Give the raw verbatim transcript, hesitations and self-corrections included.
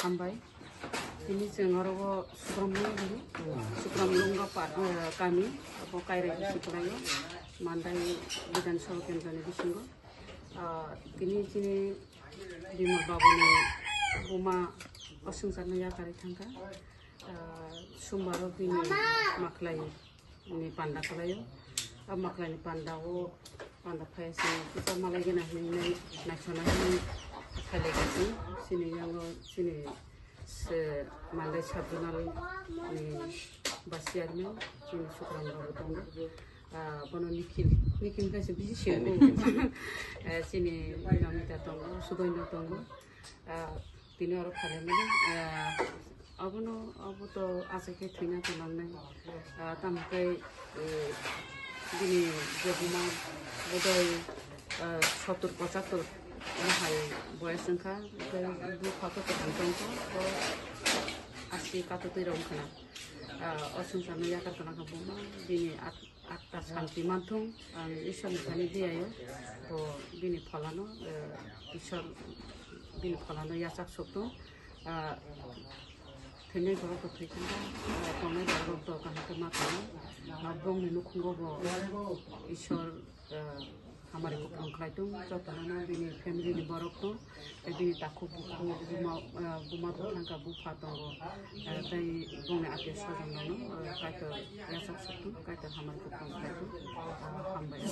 Hambai. Tini chwng oro o Sukram Lungri, Sukram Lunga pa-, eh, kami, abo Kairai bisi kwlaio, Mandai Bidhan Sabha Kendra ni bisingo. Ah, tini chini Bimal Babu ni buma oswngchar no yakarwi thangkha. Ah, Sombar o bini maklai ni panda kwlaio. A maklai ni panda o panda phai se kisa malai gana hinwi nai naisana hinwi khailai gasi. Chini yango chini se Mandai sub zonal ni vice chairman chini Sukram Babu tongo. Ah, bono Nikhil, Nikhil kaisa bisi sengkuk. Eh, chini Namita tongo, Sudoino tongo. Ah, tini oro phalai mani. Ah, abono, abo to aswk khe thwina tongna nai. Ah, tamo khe, eh, bini je buma bodoi, ah, sottur pochattur hai boyas wngkha. Tei bupha to kwthang tongkha, o asi kato twi rok wngkha na. Ah, o swngcharno yakar kana kha buma bini at-, Atta santi manthung, ang Isor ni thani diyayo, bo bini pholano, eh, Isor bini pholano yachak soktung, ah, thwinai borok bo thwi thangkha, ah, tongnai borok bo kaham khe ma tongo, ah, bongni nukhungo bo Isor, ah, hamari kupulung khlai tung, jotono no bini family ni borok no, tei bini takhuk bukhuk buma, ah, buma bwthang kha, bupha tongo, ah, tei bongni atio swajon rok no, ah, Kaitor yachak soktung, Kaitor hamari kupulung khlai tung, ah, hambai.